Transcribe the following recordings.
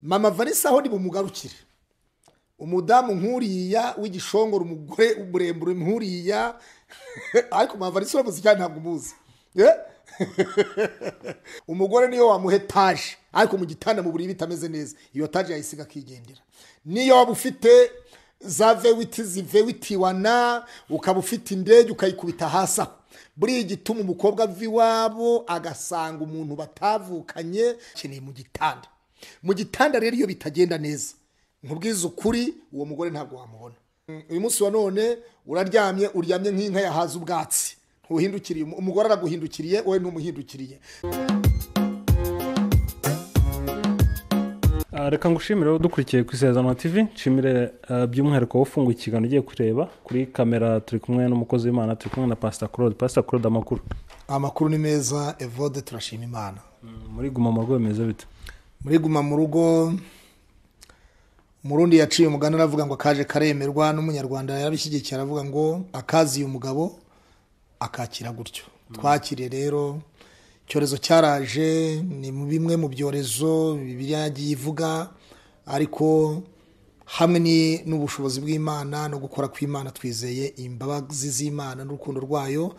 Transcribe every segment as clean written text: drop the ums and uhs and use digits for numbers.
Mama Vanessa aho nibumugarukire, umudamu nkuriya w'igishongoro, umugore muremure nkuriya, ariko Mama Vanessa uramuzi cyane, ntabwo umuzi. Umugore niyo wamuha etaje, ariko mu gitanda mu buriri bitameze neza, iyo etaje yayisiga akigendera. Niyo waba ufite za vewiti zivewitiwana, ukaba ufite indege ukayikubita hasi aho. Buriya igituma umukobwa ava iwabo agasanga umuntu batavukanye akeneye mu gitanda. Mu gitanda rero iyo bitagenda neza, nkubwiza ukuri, uwo mugore ntabwo wamubona. Uyu munsi wa none uraryamye, uryamye nk'inka yahaze ubwatsi, ntuhindukiriye, umugore araguhindukiriye, wowe ntumuhindukiriye. Reka ngushimire dukurikiye ku Isezerano TV, nshimire by'umwihariko ufunguye ikiganiro ugiye kureba. Kuri kamera turi kumwe n'umukozi w'Imana, turi kumwe na Pastor Claude. Pastor Claude, amakuru? Amakuru ni meza Evode, turashima Imana. Muri guma mu rugo bimeze bite? Muri guma mu rugo, Umurundi yaciye umugani aravuga ngo akaje karemerwa, n'Umunyarwanda yarabishyigikiye aravuga ngo akaziye umugabo akakira gutyo. Twakiriye rero icyorezo cyaraje, ni bimwe mu byorezo Bibiliya yagiye ivuga, ariko hamwe n'ubushobozi bw'Imana no gukora kw'Imana, twizeye imbabazi z'Imana n'urukundo rwayo.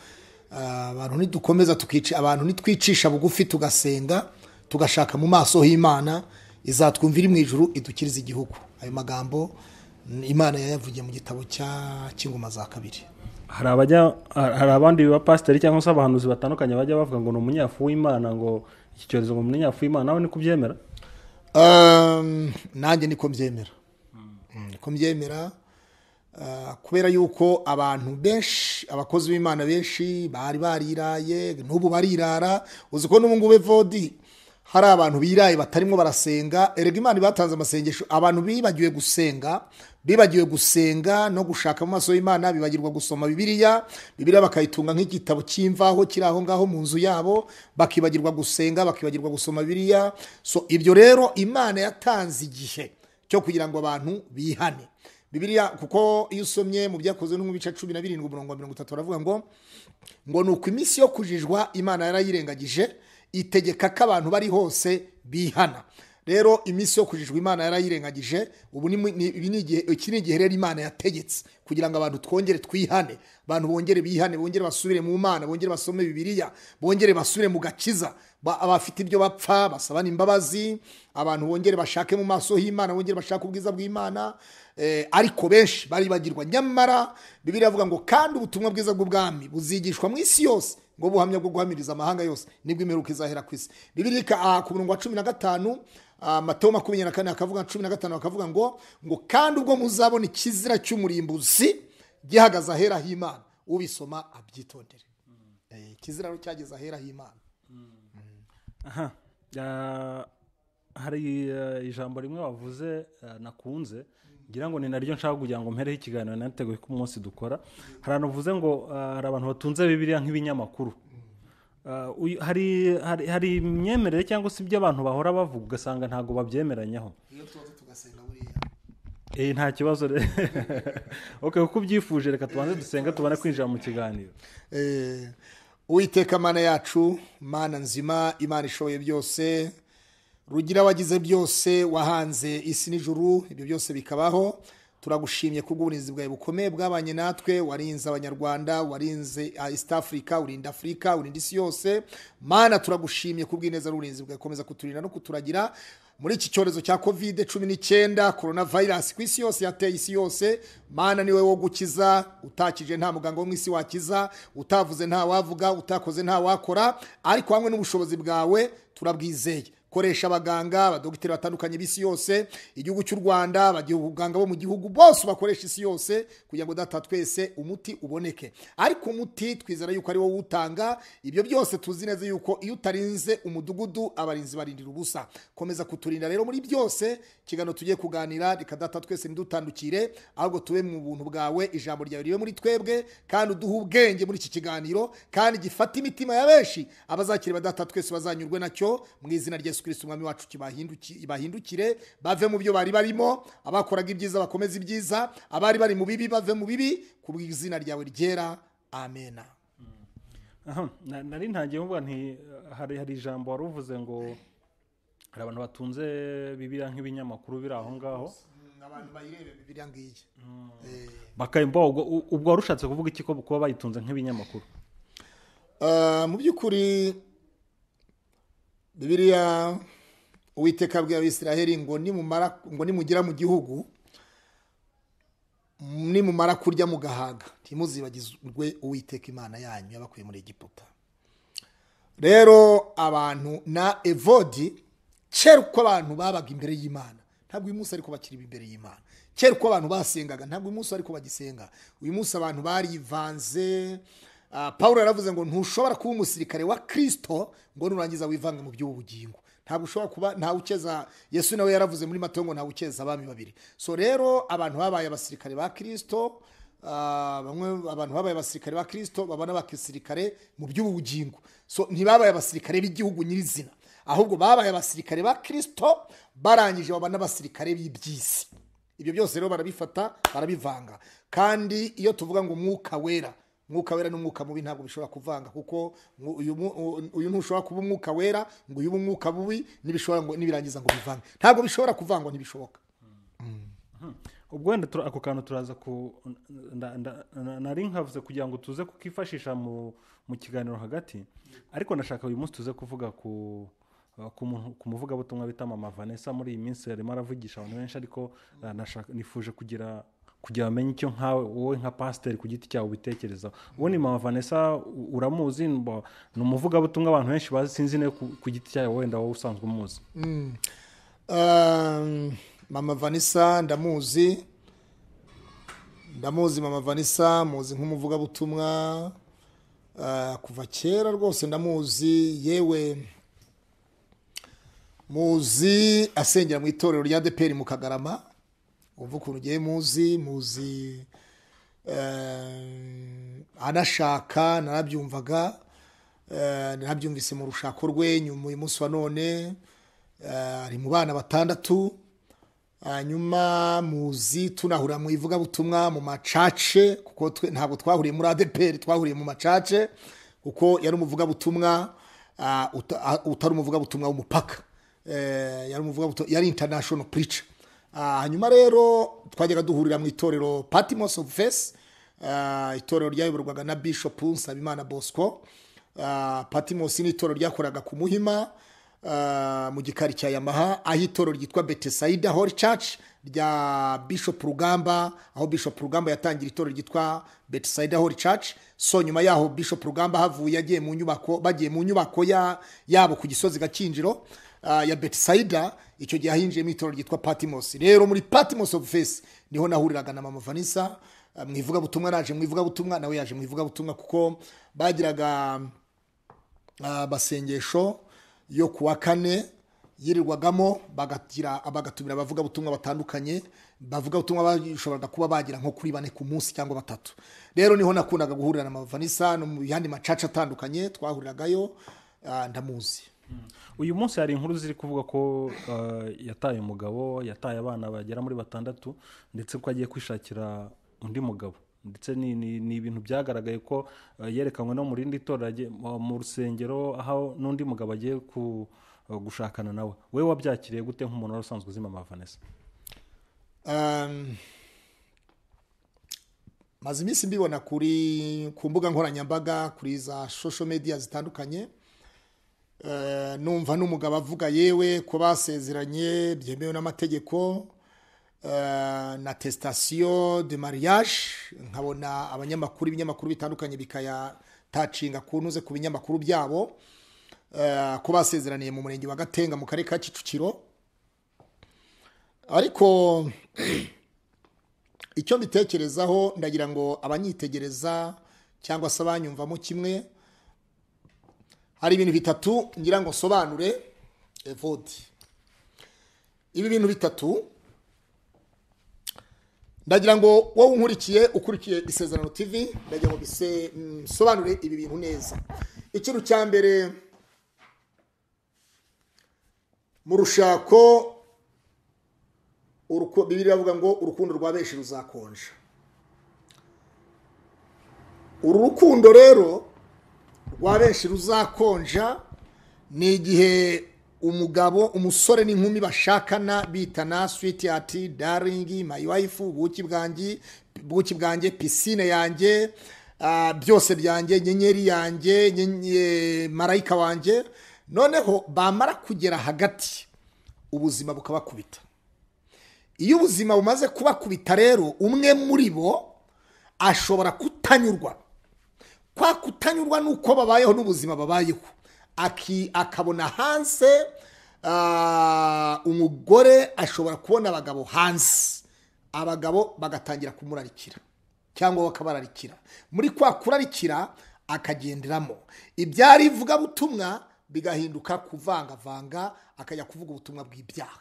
Abantu nidukomeza tukica, abantu nitwicisha bugufi tugasenga, tugashaka mu maso h'Imana, izatwumvira mu ijuru idukiriza igihugu. Ayo magambo Imana yayavugiye mu gitabo cy'Ingoma za Kabiri. Hari abandi ba pasiteri cyangwa se abahanuzi batandukanye bajya bavuga ngo ni umunyafu w'Imana, ngo iki cyorezo ngo umunyafu w'Imana, nawe niko ubyemera? Nanjye niko mbyemera. Niko mbyemera kubera yuko abantu benshi, abakozi b'Imana benshi bari bariraye, n'ubu barirara. Uzi ko n'ubu ngubu Evodi hari abantu biraye batarimo barasenga. Erega Imana ibatanze amasengesho, abantu bibagiwe gusenga, bibagiwe gusenga no gushaka mu maso y'Imana, bibagirwa gusoma Bibiliya, Bibiliya bakayitunga nk'igitabo cy'imvaho kiri aho ngaho mu nzu yabo, bakibagirwa gusenga, bakibagirwa gusoma Bibiliya. So ibyo rero Imana yatanze igihe cyo kugira ngo abantu bihane Bibiliya, kuko iyo usomye mu Byakozwe no mu bice 17 umurongo wa 30 baravuga ngo nuko iminsi yo kujijwa Imana yarayirengagije, itegeka ko abantu bari hose bihana. Rero iminsi yo kujijwa Imana yarayirengagije, ubu iki ni igihe rero Imana yategetse kugira ngo abantu twongere twihane, abantu bongere bihane, bongere basubire mu Mana, bongere basome Bibiliya, bongere basubire mu gakiza. Abafite ibyo bapfa basabana imbabazi, abantu bongere bashake mu maso h'Imana, bongere bashake ubwiza bw'Imana. Ariko benshi baribagirwa. Nyamara Bibiliya ivuga ngo kandi ubutumwa bwiza bw'ubwami buzigishwa mu isi yose, ngo buhamya bwo guhamiriza amahanga yose, nibwo imperuka izahera ku isi. Bibiliya ku murongo wa 15, Matayo 24 akavuga 15 akavuga ngo kandi ubwo muzabona ikizira cy'umurimbuzi gihagaze ahera h'Imana, ubisoma abyitondere. Ikizira cyageze ahera h'Imana. Aha, hari ijambo rimwe wavuze nakunze, ngira ngo ni naryo nshaka kugira ngo mpereho ikiganiro nateguye ko umunsi dukora. Hari abantu uvuze ngo hari abantu batunze Bibiliya nk'ibinyamakuru. Hari imyemerere cyangwa se ibyo abantu bahora bavuga ugasanga ntago babyemeranyaho. Iyo tuza tugasenga buriya. Nta kibazo. Okay, uko ubyifuje reka tubanze dusenga tubone kwinjira mu kiganiro. Uwiteka Mana yacu, Mana nzima, Imana ishoboye byose, Rugira wagize byose, wahanze isi n'ijuru, ibyo byose bikabaho. Turagushimye kubw'uburinzi bwawe bukomeye bwabanye natwe, warinze Abanyarwanda, warinze East Africa, urinda Africa, urinda isi yose. Mana turagushimye kubw'ineza n'uburinzi bwawe, komeza kuturinda no kuturagira muri iki cyorezo cya COVID-19, coronavirus ku isi yose, yateye isi yose. Mana niwe wo gukiza, utakije nta muganga wo mu isi wakiza, utavuze nta wavuga, utakoze nta wakora, ariko hamwe n'ubushobozi bwawe turabwizeye. Koresha abaganga, abadogiteri batandukanye b'isi yose, igihugu cy'u Rwanda, abaganga bo mu gihugu bose bakoresha isi yose kugira ngo data twese umuti uboneke. Ariko umuti twizera yuko ari wowe utanga ibyo byose, tuzi neza yuko iyo utarinze umudugudu abarinzi barindira ubusa. Komeza kuturinda rero muri byose. Ikiganiro tugiye kuganira, reka data twese ntidutandukire, ahubwo tube mu buntu bwawe, ijambo ryawe ribe muri twebwe, kandi uduhe ubwenge muri iki kiganiro, kandi gifate imitima ya benshi, abazakira data twese bazanyurwe nacyo mu izina rya Yesu Kristo umwami wacu. Kibahindukire bave mu byo bari barimo, abakoraga ibyiza bakomeza ibyiza, abari bari mu bibi bave mu bibi, ku bw'izina ryawe ryera, amena. Aha, nari ntangiye mvuga nti hari ijambo wari uvuze ngo Hari abantu batunze Bibiliya nk'ibinyamakuru biri aho ngaho, abantu bayirebe Bibiliya ngiyi. Bakayimba. Ubwo warushatse kuvuga iki ko kuba bayitunze nk'ibinyamakuru? Mu by'ukuri Bibiliya, Uwiteka abwira Abisiraheli ngo nimumara, ngo nimugera mu gihugu, nimumara kurya mugahaga, ntimuzibagizwe Uwiteka Imana yanyu yabakuye muri Egiputa. Rero abantu na Evodi, kera uko abantu babaga imbere y'Imana, ntabwo uyu munsi ariko bakiri imbere y'Imana. Kera uko abantu basengaga, ntabwo uyu munsi ariko bagisenga. Uyu munsi abantu barivanze. Paul yaravuze ngo ntushobora kuba umusirikare wa Kristo ngo nurangiza wivange mu by'ubugingo. Ntabwo ushobora kuba, ntawe ukeza. Yesu nawe yaravuze muri Matayo ngo ntawe ukeza abami babiri. So rero abantu babaye abasirikare ba Kristo, bamwe abantu babaye abasirikare ba Kristo babona abasirikare mu by'ubugingo. So ntibabaye abasirikare b'igihugu nyirizina, ahubwo babaye abasirikare ba Kristo, barangije baba n'abasirikare b'iby'isi. Ibyo byose rero barabifata barabivanga. Kandi iyo tuvuga ngo umwuka wera, umwuka wera n'umwuka mubi ntabwo bishobora kuvanga, kuko uyu ntushobora kuba umwuka wera ngo uyu umwuka mubi, nibishobora ngo nibirangiza ngo bivange, ntabwo bishobora kuvangwa, ntibishoboka. Ubwo wenda ako kantu turaza ku nari nkavuze kugira ngo tuze kukifashisha mu kiganiro hagati, ariko ndashaka uyu munsi tuze kuvuga ku muvugabutumwa bita Mama Vanessa. Muri iyi minsi arimo aravugisha abantu benshi, ariko nifuje kugira bamenye icyo nkawe wowe nka pasiteri ku giti cyawe ubitekerezaho. Uwo ni Mama Vanessa, uramuzi, ni umuvugabutumwa abantu benshi bazi, sinzi ne ku giti cyawe wenda wowe usanzwe umuzi. Mama Vanessa ndamuzi, Mama Vanessa muzi nk'umuvugabutumwa kuva kera rwose ndamuzi, yewe muzi asengera mu itorero rya ADEPR mu Kagarama. Umva ukuntu ugiye muzi anashaka, narabyumvaga, narabyumvise mu rushako rwe. Nyuma uyu munsi wa none ari mu bana 6. Hanyuma muzi tunahura mu ivugabutumwa mu macace, kuko ntabwo twahuriye muri ADEPR, twahuriye mu macace, kuko yari umuvugabutumwa utari umuvugabutumwa w'umupaka, yari umuvugabutumwa, yari international preacher. Hanyuma rero twajyaga duhurira mu itorero Patmos of Faith, itorero ryayoborwaga na Bishop Nsabimana Bosco. Patmos ni itorero ryakoraga ku Muhima, mu gikari cya Yamaha, aho itorero ryitwa Bethsaida Holy Church rya Bishop Rugamba, aho Bishop Rugamba yatangira itorero ryitwa Bethsaida Holy Church. So nyuma yaho Bishop Rugamba havuye yagiye mu nyubako, bagiye mu nyubako yabo ku Gisozi Gakinjiro ya Bethsaida, icyo gihe ahinjiyemo itorero ryitwa Patmos. Rero muri Patmos of Faith niho nahuriraga na Mama Vanessa mu ivugabutumwa, naje mu ivugabutumwa, nawe yaje mu ivugabutumwa, kuko bagiraga basengesho yo kuwa kane yirirwagamo, bagatumira abavugabutumwa batandukanye. Bavugabutumwa bashoboraga kuba bagira nko kuri 4 ku munsi cyangwa 3. Rero niho nakundaga guhurira na Mama Vanessa no mu yandi macaca atandukanye twahuriragayo, ndamuzi. Uyu munsi hari inkuru ziri kuvuga ko yataye umugabo, yataye abana bagera muri 6, ndetse ko agiye kwishakira undi mugabo. Ndetse ni ibintu byagaragaye ko yerekanywe no mu rindi torero mu rusengero, aho n'undi mugabo agiye gushakana nawe. Wewe wabyakiriye gute nk'umuntu wari usanzwe uzi Mama Vanessa? Maze iminsi mbibona ku mbuga nkoranyambaga, kuri za social media zitandukanye. Numva n'umugabo avuga yewe ko basezeranye byemewe n'amategeko, na attestation de mariage, nkabona abanyamakuru ibinyamakuru bitandukanye bikayatacinga kunuze ku binyamakuru byabo, ko basezeraniye mu murenge wa Gatenga mu karere ka Kicukiro. Ariko icyo mbitekerezaho, ndagira ngo abanyitegereza cyangwa se abanyumvamo kimwe, hari ibintu 3 ngira ngo sobanure Evode. Ibi bintu 3 ndagira ngo wowe unkurikiye, ukurikiye Isezerano TV, ndagira ngo bise sobanure ibi bintu neza. Ikintu cya mbere, mu rushako, Bibiliya iravuga ngo urukundo rwa benshi ruzakonja. Uru rukundo rero rwa benshi ruzakonja ni igihe Umugabo, umusore n'inkumi bashakana bitana sweetheart, darling, my wife, buki bwanjye, buki bwanjye, piscine yanjye, byose byanjye, nyenyeri yanjye, marayika wanjye. Noneho bamara kugera hagati ubuzima bukabakubita. Iyo ubuzima bumaze kubakubita rero, umwe muri bo ashobora kutanyurwa. Kwa kutanyurwa nuko babayeho n'ubuzima babayeho, akabona hanze. Umugore ashobora kubona abagabo hanze, abagabo bagatangira kumurarikira cyangwa bakabararikira. Muri kwa kurarikira akagenderamo ibyari ivugabutumwa bigahinduka kuvangavanga, akajya kuvuga ubutumwa bw'ibyaha.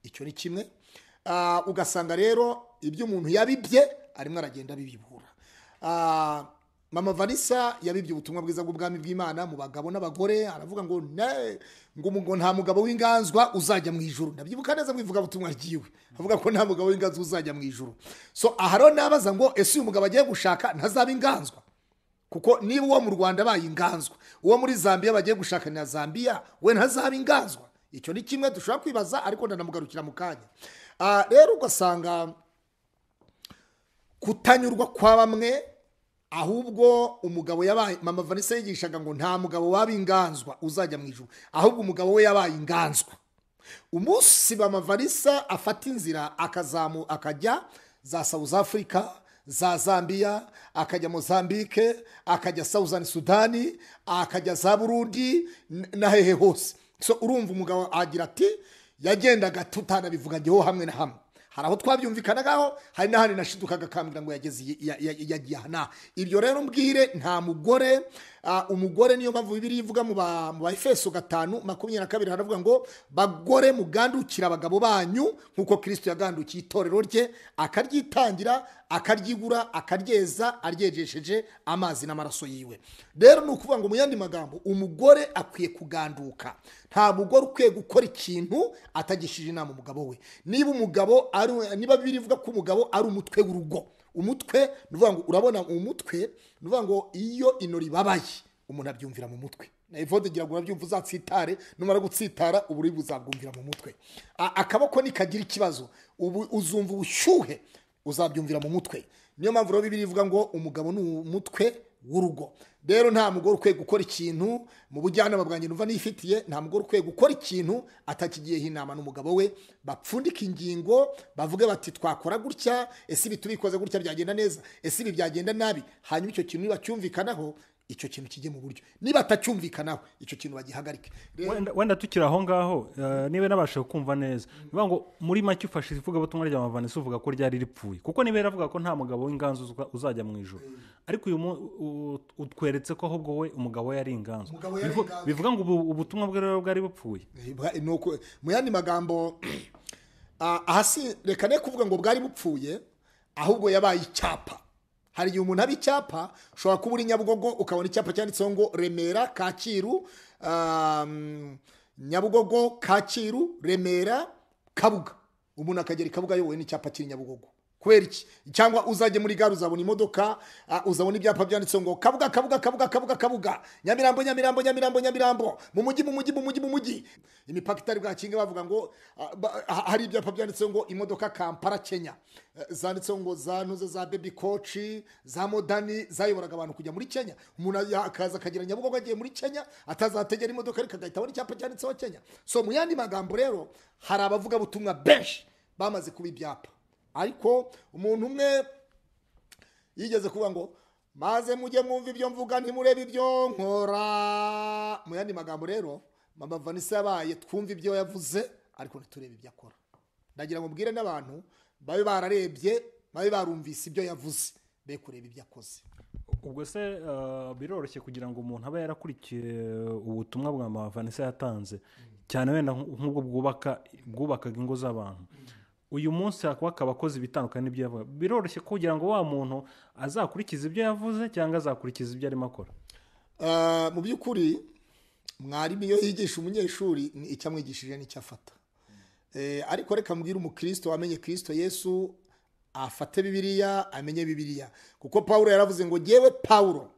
Icyo ni kimwe. Ugasanga rero ibyo umuntu yabibye arimo aragenda bibibura. Mama Vanessa yabibye ubutumwa bwiza bw'ubwami bw'Imana mu bagabo n'abagore, aravuga ngo ngo nta mugabo w'inganzwa uzajya mu ijuru. Ndabyibuka neza mu ivugabutumwa ryiwe, avuga ko nta mugabo w'inganzwa uzajya mu ijuru. So aha rero nabaza ngo ese uyu mugabo agiye gushaka ntazaba inganzwa? Kuko niba uwo mu Rwanda baye inganzwa, uwo muri Zambia bagiye gushaka na Zambia we ntazaba inganzwa? Icyo ni kimwe dushobora kwibaza, ariko ndanamugarukira mu kanya. Rero ugasanga kutanyurwa kwa bamwe, ahubwo umugabo yabaye, Mama Vanessa yigishaga ngo nta mugabo waba inganzwa uzajya mu ijuru, ahubwo umugabo we yabaye inganzwa. Umunsi Mama Vanessa afata inzira akazamu akajya za South Africa, za Zambia, akajya Mozambique, akajya Southern Sudani, akajya za Burundi na hehe hose. So urumva umugabo agira ati yagendaga tutanabivugaho hamwe na hamwe. Hari aho twabyumvikanagaho, hari n'ahandi nashidukaga akambwira ngo yageze yagiye aha. Ibyo rero mbwire nta mugore, umugore niyo mpamvu Bibiliya ivuga mu ba Efeso 5:22 haravuga ngo bagore mugandukira abagabo banyu nkuko Kristo yagandukiye itorero rye, akaryitangira, akaryigura, akaryeza, aryejesheje amazi n'amaraso yiwe. Rero ni ukuvuga ngo mu yandi magambo umugore akwiye kuganduka. Nta mugore ukwiye gukora ikintu atagishije inama umugabo we. Niba umugabo ari, niba Bibiliya ivuga ko umugabo ari umutwe w'urugo, umutwe nuvuga ngo urabona umutwe, nuvuga ngo iyo ino ribabaye umuntu abyumvira mu mutwe. Na Evode ngira ngo urabyumva, uzatsitare, numara gutsitara uburibwe uzabwumvira mu mutwe. Akaboko nikagira ikibazo ubu uzumva ubushyuhe, uzabyumvira mu mutwe. Niyo mpamvu rero Bibiliya ivuga ngo umugabo ni umutwe w'urugo. Rero nta mugore ukwiye gukora ikintu mu bujyanama bwanjye numva nifitiye, nta mugore ukwiye gukora ikintu atakigiyeho inama n'umugabo we. Bapfundika ingingo, bavuge bati twakora gutya, ese ibi tubikoze gutya byagenda neza, ese ibi byagenda nabi. Hanyuma icyo kintu niba cyumvikanaho, icyo kintu kijye mu buryo. Niba atacyumvikanaho, icyo kintu bagihagarike. Wenda tukiri aho ngaho, niba nabasha kumva neza, bivuga ngo muri make ufashe ivugabutumwa rya Mama Vanessa uvuga ko ryari ripfuye, kuko niba yaravuga ko nta mugabo w'inganzo uzajya mu ijuru, ariko uyu utweretse ko ahubwo we umugabo yari inganzo, bivuga ngo ubutumwa bwe rero bwari bupfuye. Nuko mu yandi magambo ahasi reka ne kuvuga ngo bwari bupfuye, ahubwo yabaye icyapa. Hari igihe umuntu aba icyapa, ushobora kuba uri Nyabugogo ukabona icyapa cyanditseho ngo Remera Kacyiru, Nyabugogo Kacyiru Remera Kabuga. Umuntu akagera i Kabuga ayobowe n'icyapa kiri Nyabugogo. Kubera iki? Cyangwa uzajye muri gare uzabona imodoka, uzabona ibyapa byanditseho ngo Kabuga Kabuga Kabuga Kabuga Kabuga, Nyamirambo Nyamirambo Nyamirambo Nyamirambo, mu mujyi mu mujyi mu mujyi mu mujyi. Imipaka itari bwakinge bavuga ngo hari ibyapa byanditseho ngo imodoka Kampala Kenya, zanditseho ngo za ntuze za baby coach za modani zayoboraga abantu kujya muri Kenya. Umuntu akaza akagira Nyabugogo agiye muri Kenya, atazategera imodoka ariko agahita abona icyapa cyanditseho Kenya. So mu yandi magambo rero hari abavuga butumwa benshi bamaze kuba ibyapa. Ariko umuntu umwe yigeze kuvuga ngo maze mujye mwumva ibyo mvuga ntimurebe ibyo nkora. Mu yandi magambo rero Mama Vanessa yabaye twumva ibyo yavuze ariko ntiturebe ibyo akora. Ndagira ngo mbwire n'abantu babe bararebye, babe barumvise ibyo yavuze, be kureba ibyo akoze. Ubwo se biroroshye kugira ngo umuntu abe yarakurikiye ubutumwa bwa Mama Vanessa yatanze, cyane wenda nk'ubwo bwubakaga ingo z'abantu, uyu munsi hakaba abakozi bitandukanye n'ibyo yavuga, biroroshye kugira ngo wa muntu azakurikize ibyo yavuze cyangwa azakurikiza ibyo arimo akora? Mu by'ukuri mwarimu iyo yigisha umunyeshuri icyo amwigishije n'icyo afata. Ariko reka mbwire umukristo wamenye Kristo Yesu afate Bibiliya, amenye Bibiliya, kuko Paulo yaravuze ngo jyewe Paulo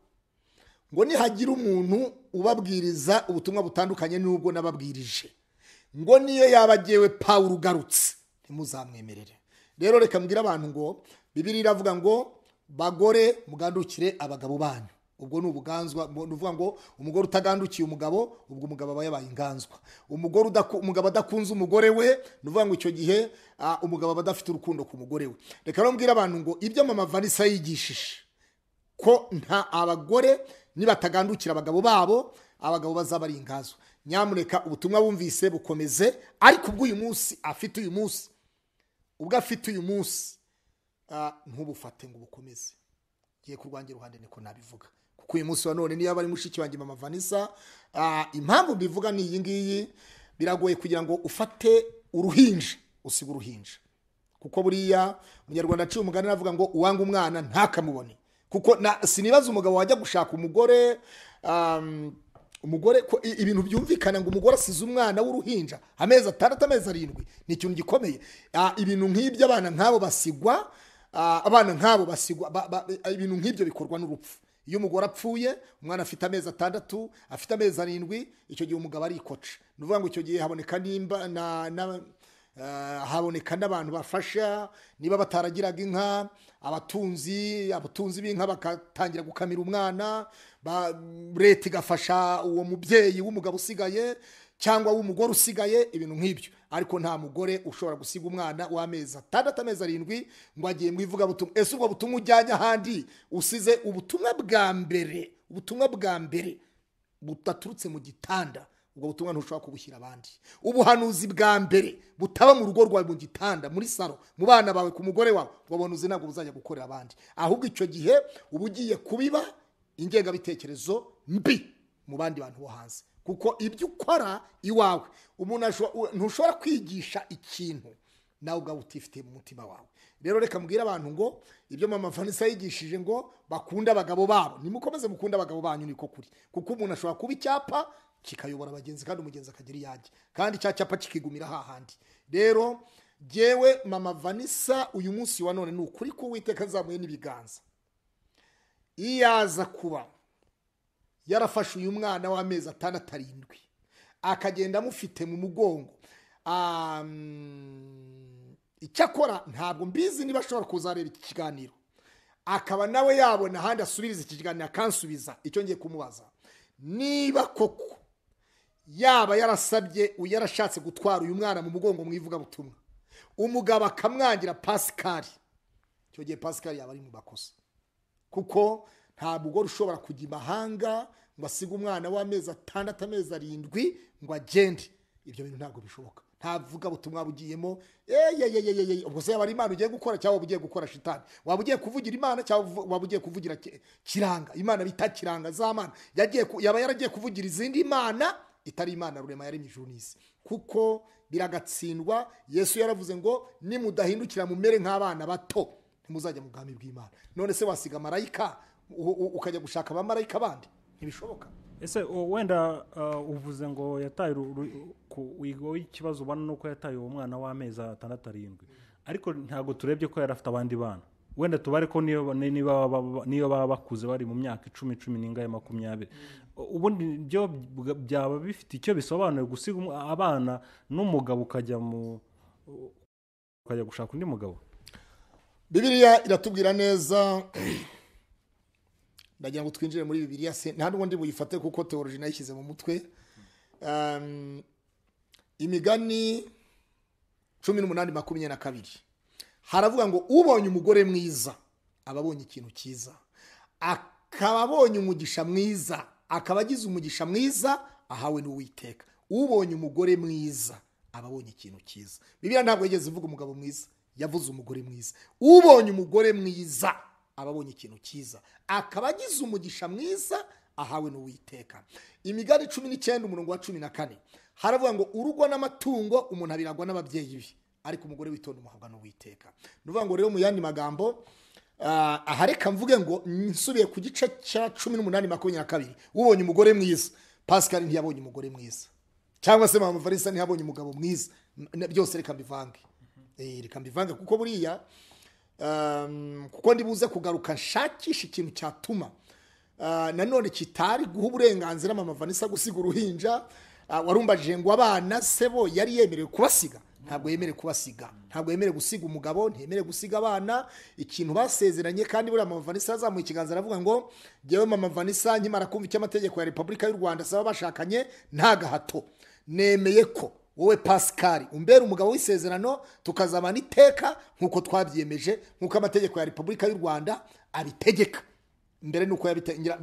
ngo nihagira umuntu ubabwiriza ubutumwa butandukanye n'ubwo nababwirije, ngo niyo yaba agiyewe Pawulo ugarutse ntimuzamwemerere. Rero reka mbwire abantu ngo Bibiliya iravuga ngo bagore mugandukire abagabo banyu. Ubwo ni ubuganzwa, ni ukuvuga ngo umugore utagandukiye umugabo, ubwo umugabo aba yabaye inganzwa. Umugore umugabo adakunze umugore we, ni ukuvuga ngo icyo gihe umugabo aba adafite urukundo ku mugore we. Reka rero mbwire abantu ngo ibyo mama Vanessa yigishije ko nta abagore nibatagandukira abagabo babo, abagabo bazaba ari inganzwa. Nyamuneka ubutumwa bumvise bukomeze, ariko ubwo uyu munsi afite uyu munsi, ubwo afite uyu munsi ntubufate ngo ubukomeze. Ngiye kurwangira uruhande niko nabivuga, kuko uyu munsi wa none niyo ari mushiki wanjye mama Vanessa, impamvu mbivuga ni iyi ngiyi, biragoye kugira ngo ufate uruhinja usiga uruhinja, kuko buriya umunyarwanda aciye umugani aravuga ngo uwanga umwana ntakamubone. Kuko sinibaza umugabo wajya gushaka umugore, umugore ko ibintu byumvikana ngo umugore asize umwana w'uruhinja amezi 6 amezi 7 ni ikintu gikomeye. Ibintu nk'ibyo abana nk'abo basigwa, abana nk'abo basigwa, ibintu nk'ibyo bikorwa n'urupfu. Iyo umugore apfuye umwana afite amezi 6 afite amezi 7, icyo gihe umugabo arikoca. Ni ukuvuga ngo icyo gihe haboneka nimba na haboneka n'abantu bafasha, niba bataragiraga inka, abatunzi b'inka bakatangira gukamira umwana, leta igafasha uwo mubyeyi w'umugabo usigaye cyangwa w'umugore usigaye, ibintu nk'ibyo. Ariko nta mugore ushobora gusiga umwana w'amezi 6 amezi 7 ngo agiye mu ivugabutumwa. Ese ubwo butumwa ujyanye ahandi, usize ubutumwa bwa mbere, ubutumwa bwa mbere butaturutse mu gitanda, ubwo butumwa ntushobora kubushyira abandi. Ubuhanuzi bwa mbere butaba mu rugo rwawe, mu gitanda, muri saro, mu bana bawe, ku mugore wawe, ubwo buhanuzi ntabwo buzajya gukorera abandi. Ahubwo icyo gihe uba ugiye kubiba ingengabitekerezo mbi mu bandi bantu bo hanze, kuko ibyo ukora iwawe umuntu ntushobora kwigisha ikintu nawe ubwawe utifite mu mutima wawe. Rero reka mbwire abantu ngo ibyo mama Vanessa yigishije ngo bakunda abagabo babo, nimukomeze mukunda abagabo banyu, niko kuri. Kuko umuntu ashobora kuba icyapa kikayobora abagenzi, kandi umugenzi akagira iyanjye, kandi cya cyapa kikigumira hahandi. Rero jyewe mama Vanessa uyu munsi wa none ni ukuri ko Uwiteka azamuye n'ibiganza, iyaza kuba yarafashe uyu mwana w'amezi 6 7 akagenda amufite mu mugongo, icyakora ntabwo mbizi niba ashobora kuzareba iki kiganiro, akaba nawe yabona ahandi asubiriza iki kiganiro akansubiza icyo ngiye kumubaza, niba koko yaba yarasabye yarashatse gutwara uyu mwana mu mugongo mu ivugabutumwa, umugabo akamwangira Pascal, icyo gihe Pascal yaba ari mu makosa. Kuko nta mugore ushobora kujya imahanga ngo asige umwana w'amezi 6 amezi 7 ngo agende. Ibyo bintu ntabwo bishoboka. Nta vugabutumwa bugiyemo. Ubwo se yaba ari Imana ugiye gukora cyangwa ugiye gukora shitani? Waba ugiye kuvugira Imana cyangwa waba ugiye kuvugira kiranga? Imana bita kiranga z'Amana. Yaba yaragiye kuvugira izindi Imana itari Imana rurema yaremye ijuru n'isi. Kuko biragatsindwa. Yesu yaravuze ngo nimudahindukira mumere nk'abana bato ntimuzajya mu bwami bw'Imana. None se wasiga marayika ukajya gushaka abamarayika bandi? Ntibishoboka. Ese wenda uvuze ngo yataye ikibazo ubona nuko yataye uwo mwana w'amezi 6 7, ariko ntabwo turebye ko yarafite abandi bana. Wenda tubare ko niyo baba bakuze bari mu myaka 10 10 n'ingahe 20, ubundi byo byaba bifite icyo bisobanuye gusiga abana n'umugabo ukajya gushaka undi mugabo? Bibiliya iratubwira neza. Ndagira ngo twinjire muri Bibiliya, se nta n'ubundi buyifate kuko theology nayishyize mu mutwe. Imigani 18:22 haravuga ngo ubonye umugore mwiza aba abonye ikintu cyiza, akaba abonye umugisha mwiza, akaba agize umugisha mwiza ahawe n'Uwiteka. Ubonye umugore mwiza aba abonye ikintu cyiza. Bibiliya ntabwo yigeze ivuga umugabo mwiza, yavuze umugore mwiza. Ubonye umugore mwiza aba abonye ikintu cyiza, akaba agize umugisha mwiza ahawe n'Uwiteka. Imigani 19 umurongo wa 14 haravuga ngo urugo n'amatungo umuntu abiragwa n'ababyeyi be, ariko umugore witonda umuhabwa n'Uwiteka. Nuvuga ngo rero mu yandi magambo, ahareka mvuge ngo nsubiye ku gice cya 18:22, ubonye umugore mwiza. Pascal ntiyabonye umugore mwiza, cyangwa se mama Vanessa ntiyabonye umugabo mwiza. Byose reka mbivange. Reka mbivange kuko buriya kuko ndibuze kugaruka nshakisha ikintu cyatuma Nanone kitari guha uburenganzira mama Vanessa gusiga uruhinja. Warumbajije ngo abana se bo yari yemerewe kubasiga? Ntabwo yemerewe kubasiga, ntabwo yemerewe gusiga umugabo, ntiyemerewe gusiga abana. Ikintu basezeranye, kandi buriya mama Vanessa azamuye ikiganza aravuga ngo jyewe mama Vanessa nkimara kumva icyo amategeko ya Repubulika y'u Rwanda asaba bashakanye, nta gahato, nemeye ko wowe Pascal umbera umugabo w'isezerano, tukazabana iteka nk'uko twabyiyemeje, nk'uko amategeko ya Repubulika y'u Rwanda abitegeka. Mbere nuko yabiteganya,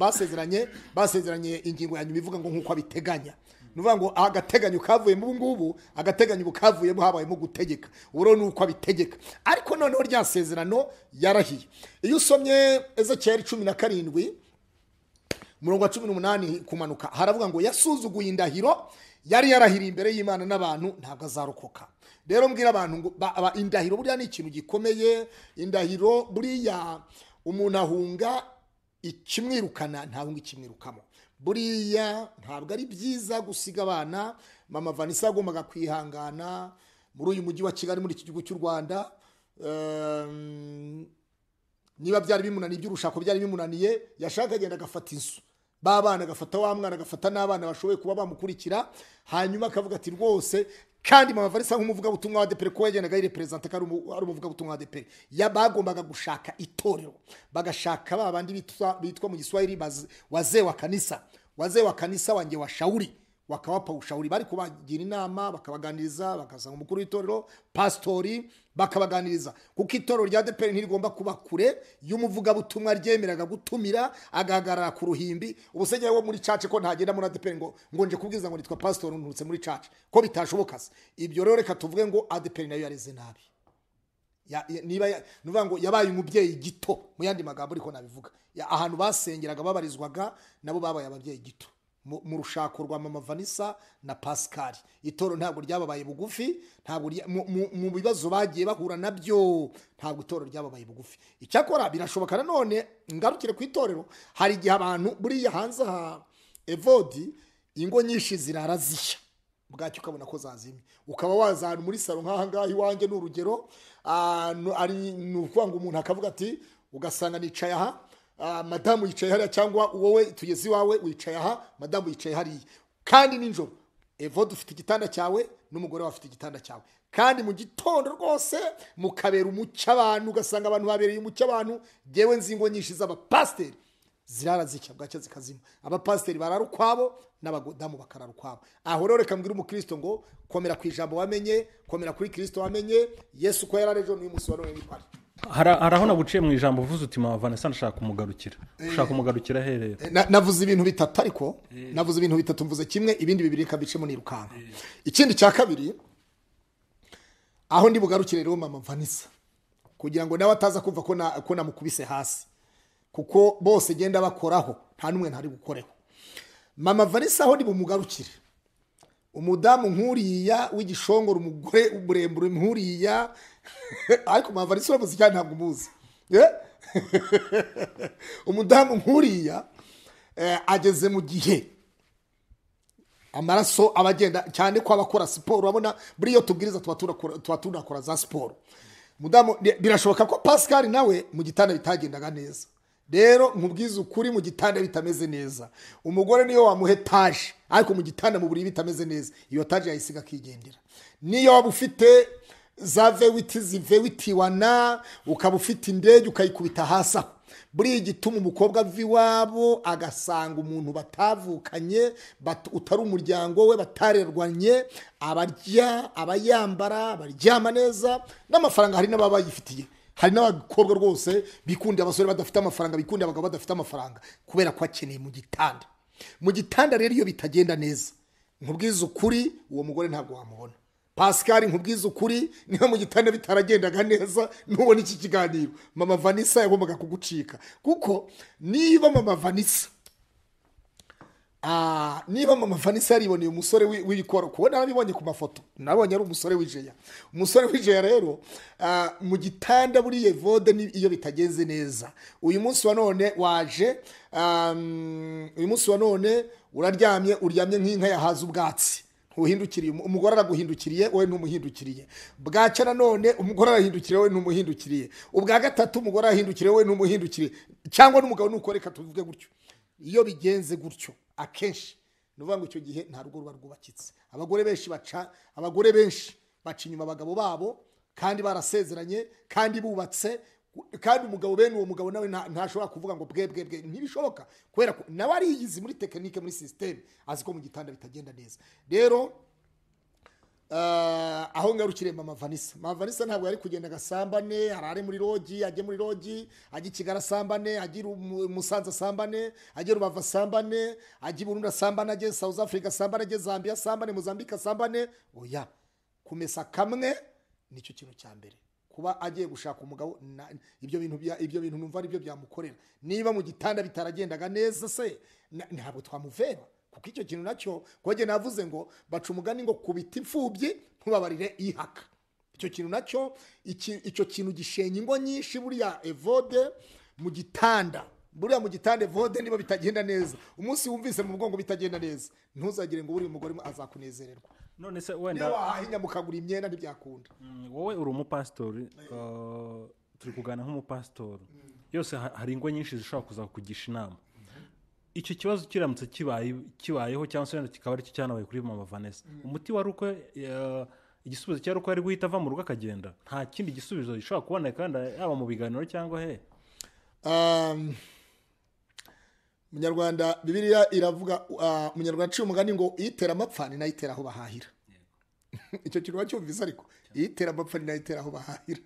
basezeranye ingingo ya nyuma ivuga ngo nk'uko abiteganya. Nuvuga ngo agateganyo kavuyemo ubu ngubu, agateganyo bukavuyemo habayemo gutegeka, ubu rero nuko abitegeka. Ariko noneho rya sezerano yarahiye. Iyo usomye Ezekiel 17 umurongo wa 18 kumanuka, haravuga ngo yasuzuguye indahiro yari yarahiriye imbere y'Imana n'abantu, ntabwo azarokoka. Rero mbwira abantu ngo indahiro buriya ni ikintu gikomeye. Indahiro buriya umuntu ahunga ikimwirukana, ntahunga ikimwirukamo. Buriya ntabwo ari byiza gusiga abana. Mama Vanessa agombaga kwihangana muri uyu mujyi wa Kigali, muri iki gihugu cy'u Rwanda. Niba byari bimunaniye, iby'urushako byari bimunaniye, yashaka agenda agafata inzu babana, agafata wa mwana, agafata n'abana bashoboye kuba bamukurikira, hanyuma akavuga ati rwose. Kandi mama Vanessa nk'umuvugabutumwa wa ADEPR, ko yagendaga yirepresenta ko ari umuvugabutumwa wa ADEPR, bagombaga gushaka itorero, bagashaka ba bandi bitwa mu Giswahili wazee wa kanisa, wazee wa kanisa wanjye washauri, wakawapa ushauri, bari kubagira inama, bakabaganiriza, bakasanga umukuru w'itorero, pastori, bakabaganiriza. Kuko itorero rya ADEPR ntirigomba kuba kure y'umuvugabutumwa, ryemeraga gutumira agahagarara ku ruhimbi. Ubusege wo muri church ko ntagenda muri ADEPR ngo nje kubwiza ngo nitwa pastor nturutse muri church, ko bitashoboka se. Ibyo rero reka tuvuge ngo ADEPR nayo yareze nabi. Niba nuvuga ngo yabaye umubyeyi gito, mu yandi magambo ariko nabivuga, ahantu basengeraga babarizwaga nabo babaye ababyeyi gito mu rushako rwa mama Vanessa na Pascal. Itoro ntabwo ryababaye bugufi, ntabwo mu bibazo bagiye bahura nabyo, ntabwo itoro ryababaye bugufi. Icyakora birashoboka nanone ngarukire ku itorero, hari igihe abantu buriya hanze ha Evodi ingo nyinshi zirara zishya, bwacyo ukabona ko zazimye, ukaba wazana muri salo nk'aha ngaha iwanjye ni urugero, ari nukuvuga ngo umuntu akavuga ati ugasanga nicaye aha, madamu yicaye hariya, cyangwa wowe tugeze iwawe wicaye aha, madamu yicaye hariya, kandi nijoro Evode ufite igitanda cyawe n'umugore wawe afite igitanda cyawe, kandi mu gitondo rwose mukabera umucyo abantu, ugasanga abantu babereye umucyo abantu. Jewe nzi ingo nyinshi z'abapasiteri zirara zicya bwacya zikazima, abapasiteri barara ukwabo n'abadamu bakarara ukwabo. Aho rero reka mbwira umukristo ngo komera ku ijambo wamenye, komera kuri Kristo wamenye, Yesu ko yarari ejo n'uyu munsi wa none ni kwari. Hari aho naguciye mu ijambo uvuze uti mama Vanessa ndashaka kumugarukira, ushaka kumugarukira herero? Navuze ibintu bitatu, ariko navuze ibintu bitatu, mvuze kimwe, ibindi bibiri reka bicemo nirukanka. Ikindi cya kabiri aho ndi bugarukire rero mama Vanessa, kugira ngo nawe ataza kumva ko namukubise hasi, kuko bose genda bakoraho nta numwe ntari gukoreho. Mama Vanessa aho ndi bumugarukire, umudamu nkuriya w'igishongoro, umugore umurembure nkuriya, ariko mama Vanessa uramuzi cyane ntabwo umuzi. Umudamu nkuriya ageze mu gihe amaraso abagenda cyane ko abakora siporo, urabona buri iyo tubwiriza tuba tunakora za siporo. Mudamu birashoboka ko Pascal nawe mu gitanda bitagendaga neza. Rero nkubwiza ukuri, mu gitanda bitameze neza, umugore niyo wamuhe taje, ariko mu gitanda mu buriri bitameze neza, iyo taje yayisiga akigendera. Niyo waba ufite za V8 zivewitiwana, ukaba ufite indege ukayikubita hasi aho, buriya igituma umukobwa ava iwabo agasanga umuntu batavukanye, utari umuryango we, batarerwanye, abarya, abayambara, abaryama neza, n'amafaranga hari n'ababa bayifitiye. Hari n'abakobwa rwose bikundiye abasore badafite amafaranga, bikundiye abagabo badafite amafaranga, kubera ko akeneye mu gitanda. Mu gitanda rero iyo bitagenda neza, nkubwiza ukuri uwo mugore ntabwo wamubona. Pascal nkubwiza ukuri, niba mu gitanda bitaragendaga neza nubona iki kiganiro, mama Vanessa yagombaga kugucika. Kuko niba mama Vanessa niba mama Vanessa yariboneye umusore w'ibikoro, kubona narabibonye ku mafoto, nabonye ari umusore w'ijeya. Umusore w'ijeya rero mu gitanda buri Evode iyo bitagenze neza, uyu munsi wa none waje, uyu munsi wa none uraryamye, uryamye nk'inka yahaze ubwatsi, ntuhindukiriye, umugore araguhindukiriye wowe ntumuhindukiriye. Bwacya nanone umugore arahindukiriye wowe ntumuhindukiriye. Ubwa gatatu umugore arahindukiriye wowe ntumuhindukiriye, cyangwa n'umugabo nuko reka tuvuge gutyo. Iyo bigenze gutyo akenshi ni ukuvuga ngo icyo gihe nta rugo ruba rwubakitse. Abagore benshi baca inyuma abagabo babo kandi barasezeranye kandi bubatse, kandi umugabo bene uwo mugabo nawe ntashobora kuvuga ngo bwe bwe bwe, ntibishoboka, kubera ko nawe ariyizi muri tekinike, muri system, azi ko mu gitanda bitagenda neza. Rero aho ngarukire mama Vanessa, mama Vanessa ntabwo yari kugenda agasambane, arare muri rogi, ajye muri rogi, ajye i Kigali asambane, ajye Musanze asambane, ajye Rubavu asambane, ajye Burundi asambane, ajye South Africa asambane, ajye Zambia asambane, Mozambique asambane. Oya, kumesa kamwe nicyo kintu cya mbere. Kuba agiye gushaka umugabo, ibyo bintu numva ari byo byamukorera. Niba mu gitanda bitaragendaga neza se, ntabwo twamuveba, kuko icyo kintu nacyo koje navuze ngo baca umugani ngo kubita imfubyi ntubabarire ihaka. Icyo kintu nacyo, icyo kintu gishenye ingo nyinshi. Buriya Evode mu gitanda, buriya mu gitanda Evode niba bitagenda neza, umunsi wumvise mu bwongo bitagenda neza, ntuzagire ngo buri mugore azakunezererwa. None se wenda wahinya mukagura imyenda ntibyakunda. Wowe uri umupasitori, turi kugana nk'umupasitori, yose hari ingo nyinshi zishobora kuzakugisha inama. Icyo kibazo kiramutse kibayeho cyangwa se kikaba ari cyo cyanabaye kuri mama Vanessa, umuti wari uko igisubizo cyari uko ari guhita ava mu rugo akagenda, nta kindi gisubizo gishobora kuboneka kandi yaba mu biganiro cyangwa he? Munyarwanda Bibiliya iravuga, Munyarwanda aciye umugani ngo itera amapfa ni nayo itera aho bahahira. Icyo kintu wacyumvise, ariko itera amapfa ni nayo itera aho bahahira.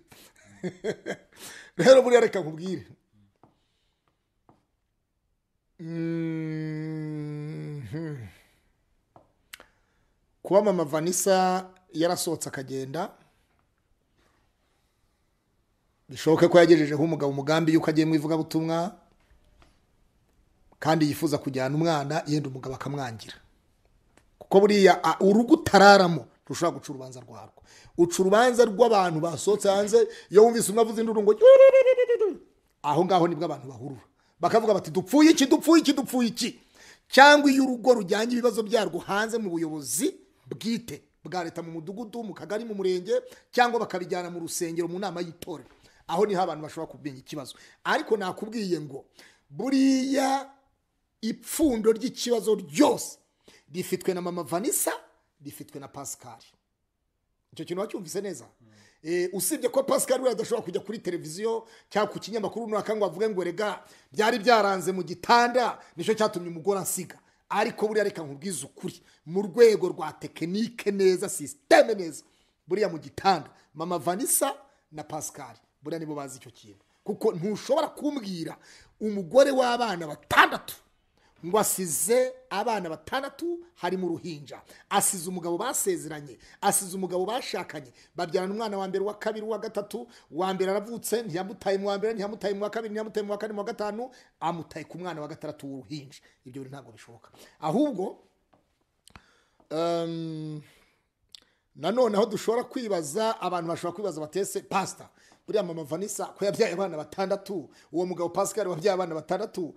Rero buriya reka nkubwire, kuba mama Vanessa yarasohotse akagenda, bishoboke ko yagejejeho umugabo umugambi yuko agiye mu ivugabutumwa kandi yifuza kujyana umwana, yenda umugabo akamwangira. Kuko buriya urugo utararamo rushobora guca urubanza rwarwo. Uca urubanza rw'abantu basohotse hanze, iyo wumvise umwe avuze induru ngo aho ngaho nibwo abantu bahurura bakavuga bati dupfuye iki, dupfuye iki, dupfuye iki. Cyangwa iyo urugo rujyanye ibibazo byarwo hanze mu buyobozi bwite bwa leta, mu mudugudu, mu kagari, mu murenge, cyangwa bakabijyana mu rusengero mu nama y'itorero, aho niho abantu bashobora kumenya ikibazo. Ariko nakubwiye ngo buriya ipfundo ry'ikibazo ryose rifitwe na mama Vanessa, rifitwe na Pascal. Icyo kintu wacyumvise neza? Usibye ko Pascal we adashobora kujya kuri televiziyo cyangwa ku kinyamakuru runaka ngo avuge ngo rega byari byaranze mu gitanda nicyo cyatumye umugore ansiga, ariko buriya reka nkubwize ukuri, mu rwego rwa tekinike neza, systeme neza, buriya mu gitanda mama Vanessa na Pascal buriya nibo bazi icyo kintu. Kuko ntushobora kumbwira umugore w'abana batandatu ngo asize abana batandatu harimo uruhinja, asize umugabo basezeranye, asize umugabo bashakanye, babyarana umwana wa mbere, wa kabiri, wa gatatu, wa mbere aravutse ntiyamutaye mu wa mbere, ntiyamutaye mu wa kabiri, ntiyamutaye mu wa kane, mu wa gatanu, amutaye ku mwana wa gatandatu w'uruhinja. Ibyo bintu ntabwo bishoboka. Ahubwo nanone aho dushobora kwibaza, abantu bashobora kwibaza batese pastor, buriya mama Vanessa ko yabyaye abana batandatu, uwo mugabo Pascal wabyaye abana batandatu,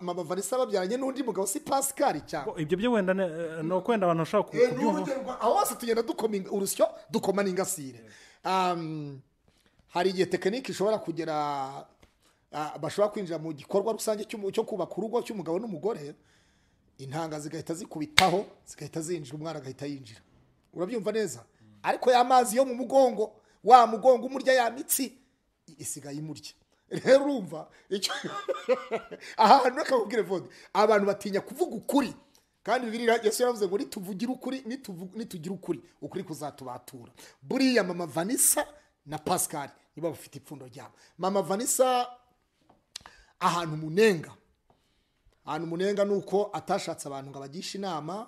mama Vanessa babyaranye n'undi mugabo si Pascal cyangwa ibyo byo wenda no kwenda abantu bashaka kubyumva. Aho hose tugenda dukoma urusyo, dukoma n'ingasire. Hari igihe tekinike ishobora kugera, bashobora kwinjira mu gikorwa rusange cyo kubaka urugo cy'umugabo n'umugore, intanga zigahita zikubitaho, zigahita zinjira, umwana agahita yinjira. Urabyumva neza? Ariko ya mazi yo mu mugongo, wa mugongo umurya ya mitsi isigaye imurya. Rero urumva icyo ahantu akakubwira Evode, abantu batinya kuvuga ukuri, kandi Bibiliya Yesu yaravuze ngo nituvugira ukuri, nitugira ukuri, ukuri kuzatubatura. Buriya mama Vanessa na Pascal nibo bafite ipfundo ryabo. Mama Vanessa ahantu munenga, ahantu munenga nuko atashatse abantu ngo abagishe inama,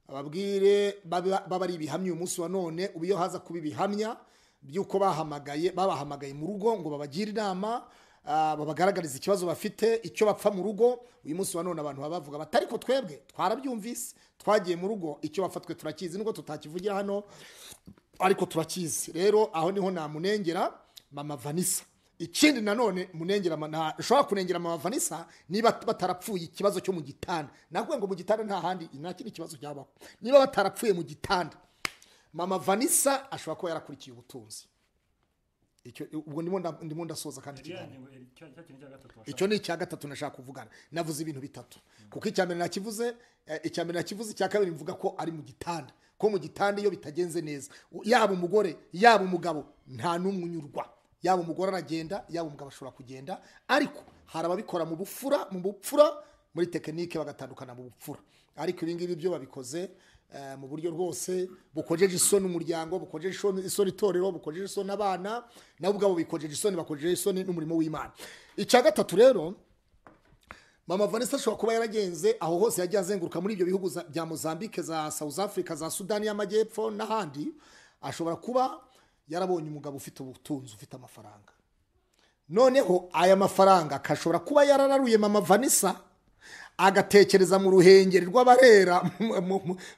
ababwire baba ari ibihamya. Umunsi wa none ubiyo haza kuba ibihamya byuko babahamagaye mu rugo ngo babagire inama, babagaragariza ikibazo bafite, icyo bapfa mu rugo. Uyu munsi wa none abantu babavuga batari ko twebwe twarabyumvise, twagiye mu rugo, icyo bafatwe turakizi, nubwo tutakivugira hano ariko turakizi. Rero aho niho namunengera mama Vanessa. Ikindi nanone munengera, nshobora kunengera mama Vanessa niba batarapfuye ikibazo cyo mu gitanda. Nakubwiye ngo mu gitanda nta handi, nta kindi kibazo cyabaho. Niba batarapfuye mu gitanda, mama Vanessa ashobora kuba yarakurikiye ubutunzi. Icyo ubwo ndimo ndasoza kandi ikiganiro. Icyo ni icya gatatu nashaka kuvugana. Navuze ibintu bitatu. Kuko icya mbere nakivuze, icya mbere nakivuze, icya kabiri mvuga ko ari mu gitanda. Ko mu gitanda iyo bitagenze neza, yaba umugore, yaba umugabo, nta n'umwe unyurwa. Yaba umugore aragenda, yaba umugabo ashobora kugenda, ariko hari ababikora mu bufura, mu bupfura, muri tekinike bagatandukana mu bupfura. Ariko ibi ngibi byo babikoze mu buryo rwose bukojeje isoni umuryango, bukojeje isoni itorero, bukojeje isoni abana, nabo ubwabo bikojeje isoni, bakojeje isoni n'umurimo w'Imana. Icya gatatu rero, Mama Vanessa ashobora kuba yaragenze aho hose yagiye azenguruka muri ibyo bihugu bya Mozambique, za South Africa, za Sudani y'Amajyepfo n'ahandi, ashobora kuba yarabonye umugabo ufite ubutunzi, ufite amafaranga. Noneho aya mafaranga akashobora kuba yarararuye Mama Vanessa, agatekereza mu ruhengeri rw'abarera,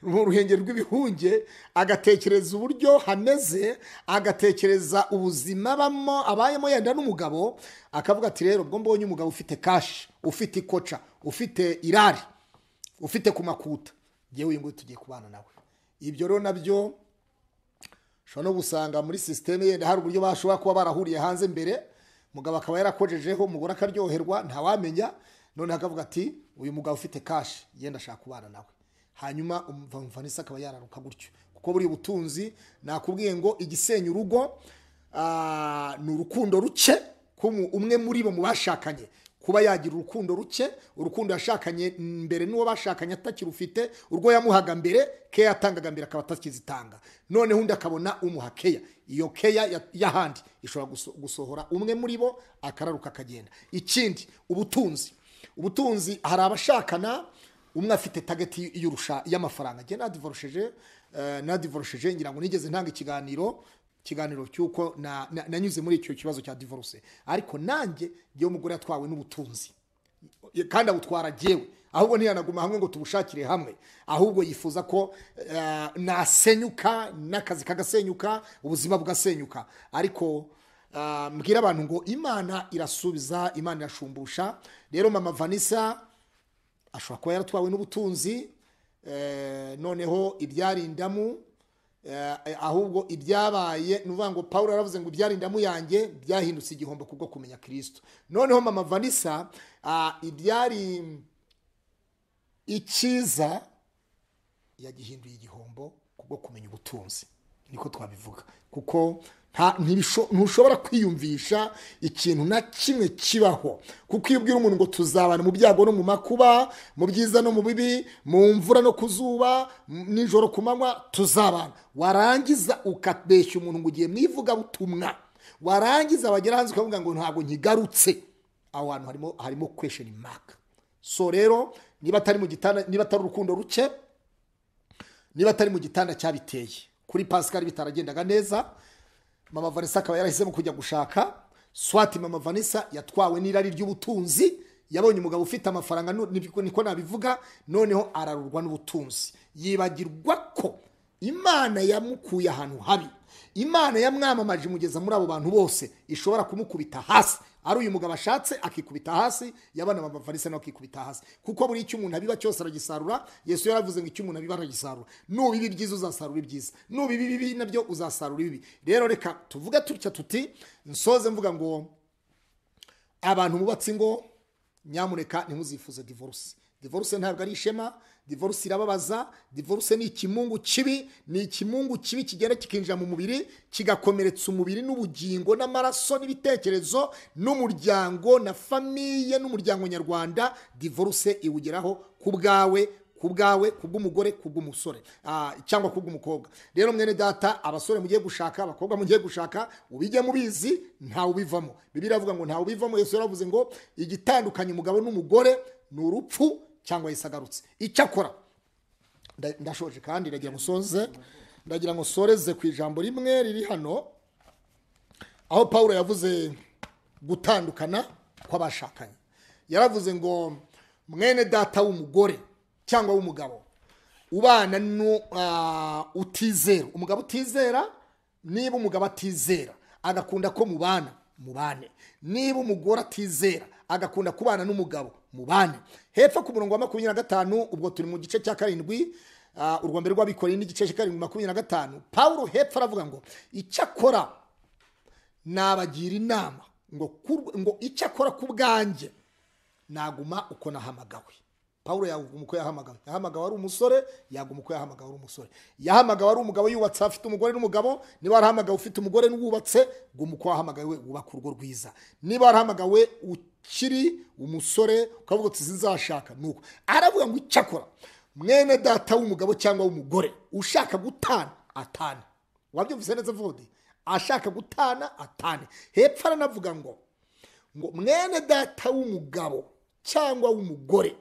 mu ruhengeri rw'ibihunge, agatekereza uburyo hameze, agatekereza ubuzima bamo abayemo yenda n'umugabo, akavuga ati rero ubwo mbonye umugabo ufite cash, ufite ikoca, ufite irari, ufite kumakuta, ngewe uyu nguyu tugiye kubana nawe. Ibyo rero nabyo ushobora no gusanga muri systeme yenda hari uburyo bashobora kuba barahuriye hanze mbere, mugabo akaba yarakojejeho, umugore akaryoherwa, ntawamenya. None akavuga ati uyu mugabo ufite cash yenda ashaka kubana nawe. Hanyuma Vanessa akaba yararuka gutyo. Kuko buri butunzi nakubwiye ngo igisenya urugo ni urukundo ruke, umwe muri bo mu bashakanye kuba yagira urukundo ruke, urukundo yashakanye mbere n'uwo bashakanye atakirufite, urwo yamuhaga mbere keya yatangaga mbere akaba atakizitanga, noneho undi akabona umuha keya, iyo keya y'ahandi ishobora gusohora umwe muri bo akararuka akagenda. Ikindi ubutunzi, ubutunzi hari abashakana umwe afite target y'urusha y'amafaranga. Nge nadivorosheje ngira ngo nigeze ntanga ikiganiro cyuko nanyuze muri icyo kibazo cya divorce, ariko nanjye ngiye umugore yatwawe n'ubutunzi kandi abutwara jewe, ahubwo ntiyanaguma hamwe ngo tubushakire hamwe, ahubwo yifuza ko nasenyuka n'akazi kagasenyuka, ubuzima bugasenyuka. Ariko mbwira abantu ngo Imana irasubiza, Imana irashumbusha. Rero Mama Vanessa ashobora kuba yaratwawe n'ubutunzi, noneho ibyarindamu, ahubwo ibyabaye nuvuga ngo Paul yaravuze ngo ibyarindamu yanjye byahindutse igihombo kubwo kumenya Kristo. Noneho Mama Vanessa ibyari ikiza yagihinduye igihombo kubwo kumenya ubutunzi, niko twabivuga. Kuko ntushobora kwiyumvisha ikintu na kimwe kibaho, kuko iyo ubwira umuntu ngo tuzabana mu byago no mu makuba, mu byiza no mu bibi, mu mvura no kuzuba, nijoro ku manywa, tuzabana, warangiza ukabeshya umuntu ngo ugiye mwivuga butumwa, warangiza wagera hanze ukavuga ngo ntabwo nkigarutse, aho hantu harimo question mark. So rero niba atari mu gitanda, niba atari urukundo ruke, niba atari mu gitanda cyabiteye kuri Pascal bitaragendaga neza, Mama Vanessa akaba yarahisemo kujya gushaka. Swati Mama Vanessa yatwawe n'irari ry'ubutunzi, yabonye umugabo ufite amafaranga, niko nabivuga, noneho ararurwa n'ubutunzi, yibagirwa ko Imana yamukuye ahantu habi, Imana yamwamamaje imugeza muri abo bantu bose, ishobora kumukubita hasi. Ari uyu mugabo ashatse akikubita hasi, yabana Mama Vanessa nawe akikubita hasi, kuko buri icyo umuntu abiba cyose aragisarura. Yesu yaravuze ngo icyo umuntu abiba aragisarura. Nubiba ibyiza uzasarura ibyiza, nubiba ibibi nabyo uzasarura ibibi. Rero reka tuvuge tutya tuti, nsoze mvuga ngo abantu mubatse ingo, nyamuneka ntimuzifuze divorce. Divorce ntabwo ari ishema, divorce irababaza, divorce ni ikimungu kibi, ni ikimungu kibi kigenda kikinjira mu mubiri, kigakomeretsa umubiri n'ubugingo n'amaraso n'ibitekerezo n'umuryango na famiye n'umuryango nyarwanda. Divorce iwugeraho ku bwawe, ku bwawe, kubw'umugore, kubw'umusore, cyangwa kubw'umukobwa. Rero mwene data, abasore mugiye gushaka, abakobwa mugiye gushaka, ubijye mubizi, nta ubivamo. Bibiliya iravuga ngo nta ubivamo. Yesu yaravuze ngo igitandukanye umugabo n'umugore ni urupfu cyangwa yisagarutse. Icyakora ndashoje kandi ndagira ngo soreze ku ijambo rimwe riri hano, aho Paulo yavuze gutandukana kw'abashakanye. Yaravuze ngo mwene data w'umugore cyangwa w'umugabo ubana utizera, umugabo utizera, niba umugabo atizera agakunda ko mubana, mubane. Niba umugore atizera agakunda kubana n'umugabo, mubane. Hepfo ku murongo wa 25, ubwo turi mu gice cya 7, urwa mbere rw'Abikorintho n'igice cya 7 25, Paulo hepfo aravuga ngo icyakora Nabagira inama ngo icyo akora ku bwanjye naguma uko nahamagawe. Pawulo yaguma uko yahamagawe. Yahamagawe ari umusore, yaguma uko yahamagawe ari umusore. Yahamagawe ari umugabo yubatse afite umugore n'umugabo, niba warahamagawe ufite umugore n'uwubatse, guma uko wahamagawe wubaka urugo rwiza. Niba warahamagawe ukiri umusore ukavuga uti sinzashaka, nuko aravuga ngo icyo akora, mwene data w'umugabo cyangwa w'umugore ushaka gutana atane. Wabyumvise neza Vodi? Ashaka gutana atane. Hepfo aranavuga ngo mwene data w'umugabo cyangwa w'umugore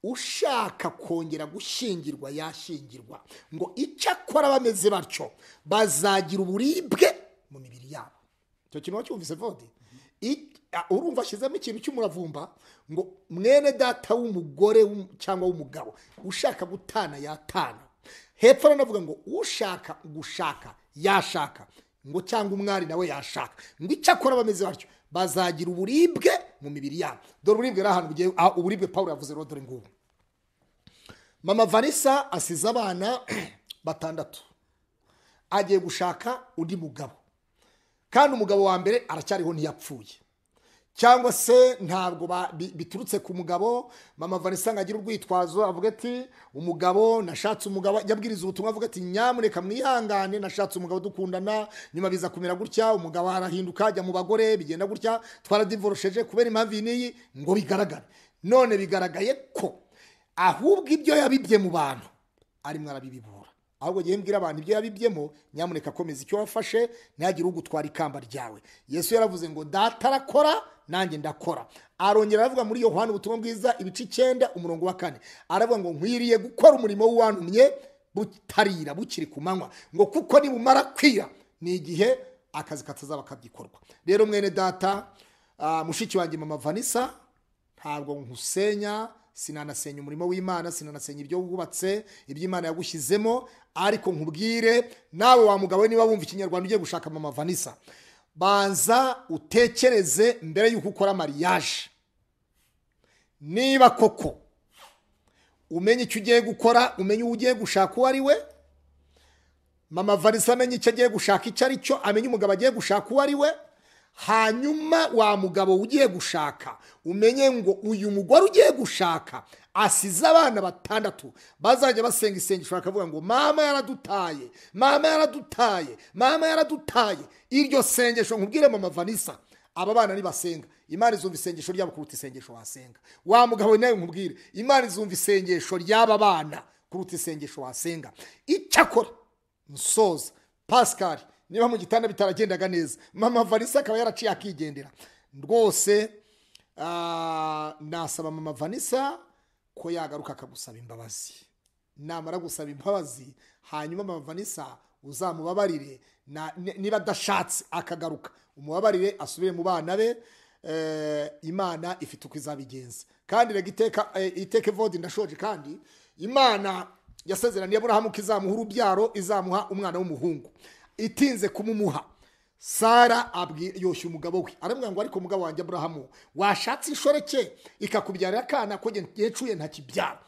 ushaka kongera gushyingirwa yashyingirwa, ngo icyo akora bameze batyo bazagira uburibwe mu mibiri yabo. Icyo kintu wacyumvise Vodi? Urumva ashyizemo ikintu cy'umuravumba ngo mwene data w'umugore cyangwa w'umugabo ushaka gutana yatana. Hepfo aranavuga ngo ushaka gushaka yashaka, ngo cyangwa umwari nawe yashaka, ngo icyo akora bameze batyo bazagira uburibwe mu mibiri yabo. Dore uburibwe rero ahantu bugiye, uburibwe Pawulo yavuze rero dore ngubu. Mama Vanessa asize abana 6, agiye gushaka undi mugabo, kandi umugabo wa mbere aracyariho ntiyapfuye, cyangwa se ntabwo biturutse ku mugabo. Mama Vanessa ngo agire urwitwazo avuga ati umugabo nashatse umugabo, yabwiriza ubutumwa avuga ati nyamuneka mwihangane, nashatse umugabo dukundana, nyuma biza kumera gutya, umugabo arahinduka ajya mu bagore, bigenda gutya, twaradivorosheje kubera impamvu iyi n'iyi, ngo bigaragare. None bigaragaye ko ahubwo ibyo yabibye mu bantu arimo arabibibura. Ahubwo gihe mbwira abantu ibyo yabibyemo, nyamuneka komeza icyo wafashe, ntihagire ugutwara ikamba ryawe. Yesu yaravuze ngo data arakora nanjye ndakora. Arongera aravuga muri Yohana ubutumwa bwiza ibice 9 umurongo wa 4, aravuga ngo nkwiriye gukora umurimo w'uwantumye butarira bukiri ku manywa, ngo kuko nibumara kwira ni igihe akazi katazaba kabyikorwa. Rero mwene data, mushiki wanjye Mama Vanessa, ntabwo nkusenya, sinanasenya umurimo w'Imana, sinanasenya ibyo wubatse, ibyo Imana yagushyizemo, ariko nkubwire nawe wa mugabo niba wumva ikinyarwanda ugiye gushaka Mama Vanessa, banza utekereze mbere yuko ukora mariage. Niba koko umenye icyo ugiye gukora, umenye uwo ugiye gushaka uwo ari we. Mama Vanessa amenye icyo agiye gushaka icyo ari cyo, amenye umugabo agiye gushaka uwo ari we. Hanyuma wa mugabo ugiye gushaka umenye ngo uyu mugore ugiye gushaka asize abana 6 bazajya basenga isengesho bakavuga ngo mama yaradutaye, mama yaradutaye, mama yaradutaye. Iryo sengesho nkubwire Mama Vanessa, aba bana nibasenga Imana izumva isengesho ryabo kuruta isengesho wasenga. Wa mugabo nawe nkubwire, Imana izumva isengesho ry'aba bana kuruta isengesho wasenga. Icyakora nsoza Pascal, niba mu gitanda bitaragendaga neza, Mama Vanessa akaba yaraciye akigendera rwose, nasaba Mama Vanessa ko yagaruka akagusaba imbabazi. Namara gusaba imbabazi, hanyuma Mama Vanessa uzamubabarire, niba adashatse akagaruka umubabarire asubire mu bana be. Imana ifite uko izabigenza. Kandi rega iteka Vodi ndashoje, kandi Imana yasezeraniye Aburahamu ko izamuha urubyaro, izamuha umwana w'umuhungu. Itinze kumumuha, Sara yoshya umugabo we, aramubwira ngo ariko mugabo wanjye Aburahamu, washatse inshoreke ikakubyarira akana ko ngecuye ntakibyara.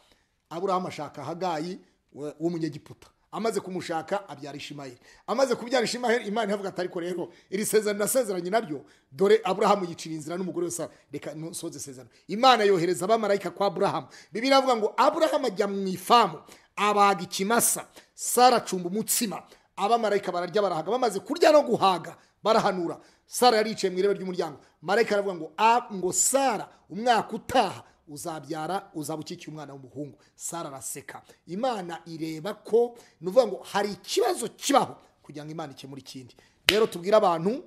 Aburahamu ashaka Hagayi w'umunyegiputa, amaze kumushaka abyara Ishimayeli. Amaze kubyara Ishimayeli, Imana iravuga ati ariko rero iri sezerano nasezeranye naryo, dore Aburahamu yicira inzira n'umugore we Sara, reka nsoze isezerano. Imana yohereza abamarayika kwa Aburahamu. Bibiliya iravuga ngo Aburahamu ajya mu ifamu abaga ikimasa, Sara acumba umutsima, abamarayika bararya barahaga. Bamaze kurya no guhaga barahanura. Sara yaricaye mu irebe ry'umuryango, marayika aravuga ngo Sara umwaka utaha uzabyara, uzaba ukikiye umwana w'umuhungu. Sara araseka. Imana ireba ko nuvuga ngo hari ikibazo kibaho kugira ngo Imana ikemure ikindi. Rero tubwira abantu,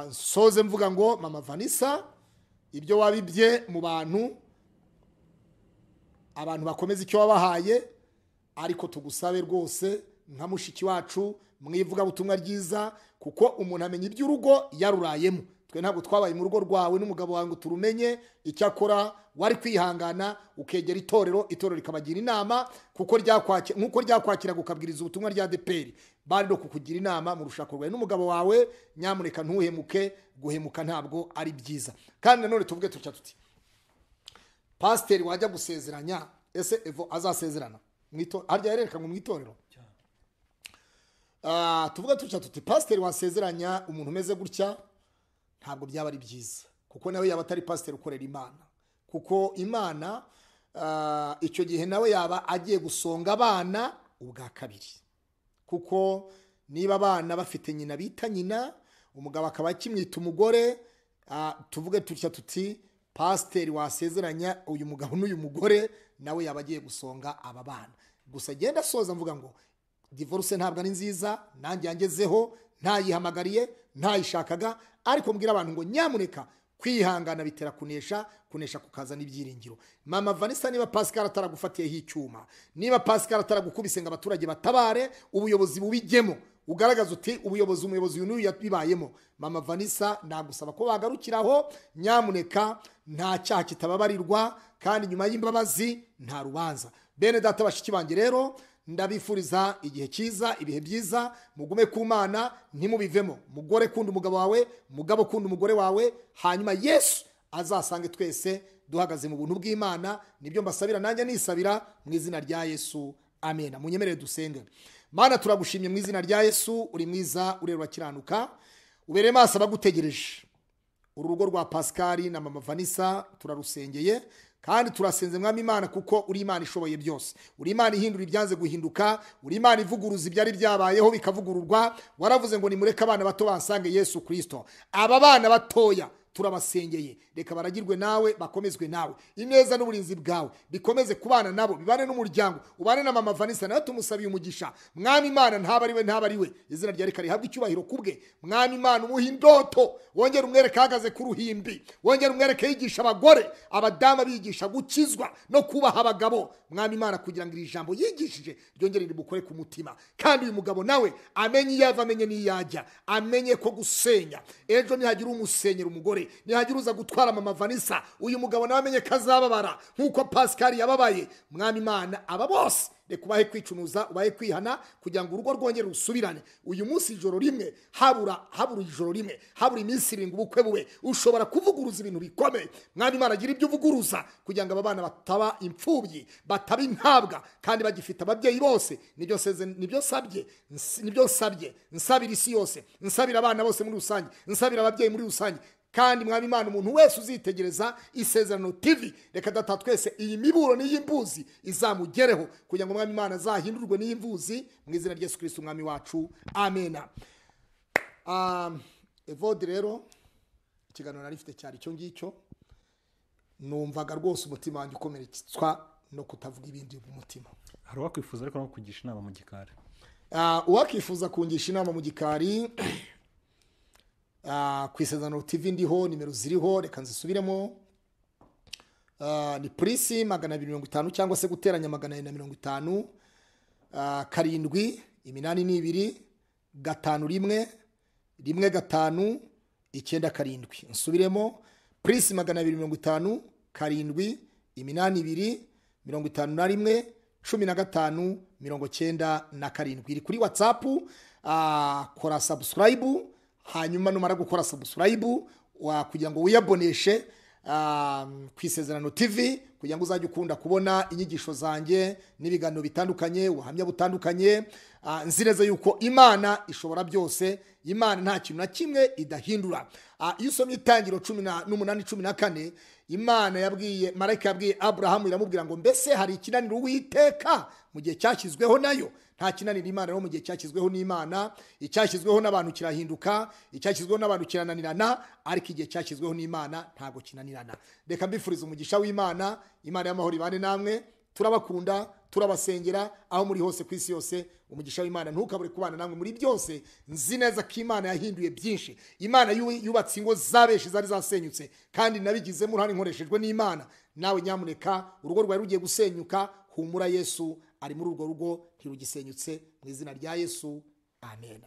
nsoze mvuga ngo Mama Vanessa, ibyo wabibye mu bantu, abantu bakomeza icyo wabahaye, ariko tugusabe rwose nka mushiki wacu mwivuga butumwa ryiza, kuko umuntu amenya iby'urugo yarurayemo. Twe ntabwo twabaye mu rugo rwawe n'umugabo wawe ngo turumenye. Icyakora wari kwihangana ukegera itorero, itorero rikabagira inama, kuko nkuko ryakwakira gukabwiriza ubutumwa rya DPR, bari no kukugira inama mu rushako rwawe n'umugabo wawe. Nyamuneka ntuhemuke, guhemuka ntabwo ari byiza. Kandi nanone tuvuge tutya tuti pasiteri wajya gusezeranya, ese Evo azasezerana harya yerekanwe mu itorero? Tuvuga tuca tuti pasiteri wasezeranya umuntu umeze gutya ntabwo byaba ari byiza, kuko nawe yaba atari pasiteri ukorera Imana, kuko Imana icyo gihe nawe yaba agiye gusonga abana ubwa kabiri, kuko niba abana bafite nyina bita nyina, umugabo akaba akimwita umugore, tuvuge tutya tuti pasiteri wasezeranya uyu mugabo n'uyu mugore nawe yaba agiye gusonga aba bana. Gusa genda soza mvuga ngo divorce ntabwo ari nziza, nanjye yangezeho ntayihamagariye ntayishakaga, ariko mbwira abantu ngo nyamuneka kwihangana bitera kunesha, kunesha kukazana ibyiringiro. Mama Vanessa, niba Pascal ataragufatiyeho icyuma, niba Pascal ataragukubise ngo abaturage batabare, ubuyobozi bubijyemo, ugaragaza uti ubuyobozi umuyobozi uyu n'uyu yabibayemo. Mama Vanessa, nagusaba ko bagarukiraho, nyamuneka nta cyaha kitababarirwa, kandi nyuma y'imbabazi nta rubanza. Bene data bashiki banjye rero, ndabifuriza igihe cyiza, ibihe byiza, mugume ku Mana ntimubivemo. Mugore kunda umugabo wawe, mugabo kunda umugore wawe, hanyuma Yesu azasange twese duhagaze mu buntu bw'Imana. Nibyo mbasabira nanjye nisabira mu izina rya Yesu, amen. Munyemerere dusenge. Mana, turagushimye mu izina rya Yesu, uri mwiza, urera urakiranuka, ubereye maso abagutegereje. Uru rugo rwa Pascal na Mama Vanessa turarusengeye, kandi turasenze Mwami Imana, kuko uri Imana ishoboye byose, uri Imana ihindura ibyanze guhinduka, uri Imana ivuguruza ibyari byabayeho bikavugururwa. Waravuze ngo nimureke abana bato bansange Yesu Kristo. Aba bana batoya turabasengeye, reka baragirwe nawe, bakomezwe nawe, ineza n'uburinzi bwawe bikomeze kubana nabo, bibane n'umuryango, ubane na Mama Vanessa, nawe tumusabiye umugisha. Mwami Imana, ntaba ari we, ntaba ari we, izina rya reka rihabwe icyubahiro kubwe. Mwami Imana, umuhe indoto, wongere umwereke ahagaze ku ruhimbi, wongere umwereke yigisha abagore, abadamu bigisha gukizwa no kubaha abagabo. Mwami Imana, kugira ngo iri jambo yigishije ryongere rimukore ku mutima, kandi uyu mugabo nawe amenye iyo ava, amenye n'iyo ajya, amenye ko gusenya ejo nihagira umusenyera umugore, nihagira uza gutwara Mama Vanessa, uyu mugabo nawe amenye kazababara nkuko Pascal yababaye. Mwami Imana, aba bose reka ubahe kwicunuza, ubahe kwihana, kugira ngo urugo rwongere rusubirane. Uyu munsi ijoro rimwe habura ijoro rimwe, habura iminsi irindwi ubukwe bube, ushobora kuvuguruza ibintu bikomeye. Mwami Imana, agira ibyo uvuguruza kugira ngo aba bana bataba imfubyi, bataba intabwa, kandi bagifite ababyeyi bose. Nibyo nsabye, nsabira isi yose, nsabira abana bose muri rusange, nsabira ababyeyi muri rusange. Kandi Mwami Imana, umuntu wese uzitegereza Isezerano TV, reka data twese iyi miburo n'iyimbuzi izamugereho, kugira ngo Mwami Imana azahindurwe n'iyimbuzi, mu izina rya Yesu Kristo Umwami wacu, amen. Evode rero, ikiganiro nari mfite cyari icyo ngicyo. Numvaga rwose umutima wanjye ukomeretswa no kutavuga ibindi mu mutima. Hari uwakwifuza ariko no kugisha inama mu gikari? Uwakwifuza kungisha inama mu gikari, ku Isezerano TV ndiho, nimero ziriho, reka nzisubiremo. Ni purisi 250 cyangwa se guteranya 450, 7 82 51 15 97. Nsubiremo, purisi 250 7 82 51 15 97. Iri kuri WhatsApp, kora subscribe, hanyuma numara gukora subscribe kugira ngo wiyaboneshe ku Isezerano TV, kugira ngo uzajye ukunda kubona inyigisho zanjye n'ibiganiro bitandukanye, ubuhamya butandukanye. Nzi neza yuko Imana ishobora byose, Imana nta kintu na kimwe idahindura. Iyo usomye Itangiriro 18:14, Imana yabwiye marayika, yabwiye Abrahamu, iramubwira ngo mbese hari ikinaniro Uwiteka mu gihe cyashyizweho nayo? Nta kinaniro Imana rero mu gihe cyashyizweho n'Imana. Icyashyizweho n'abantu kirahinduka, icyashyizweho n'abantu kirananirana, ariko igihe cyashyizweho n'Imana ntago kinanirana. Reka mbifurize umugisha w'Imana, Imana y'amahoro ibane namwe. Turabakunda, turabasengera aho muri hose ku isi yose. Umugisha w'Imana ntukabure kubana namwe muri byose. Nzi neza ko Imana yahinduye byinshi, Imana yubatse ingo zabeshi zari zasenyutse, kandi nabigizemo uruhare nkoreshejwe n'Imana. Nawe nyamuneka, urugo rwawe rugiye gusenyuka, humura, Yesu ari muri urwo rugo, ntirugisenyutse, mu izina rya Yesu, amen.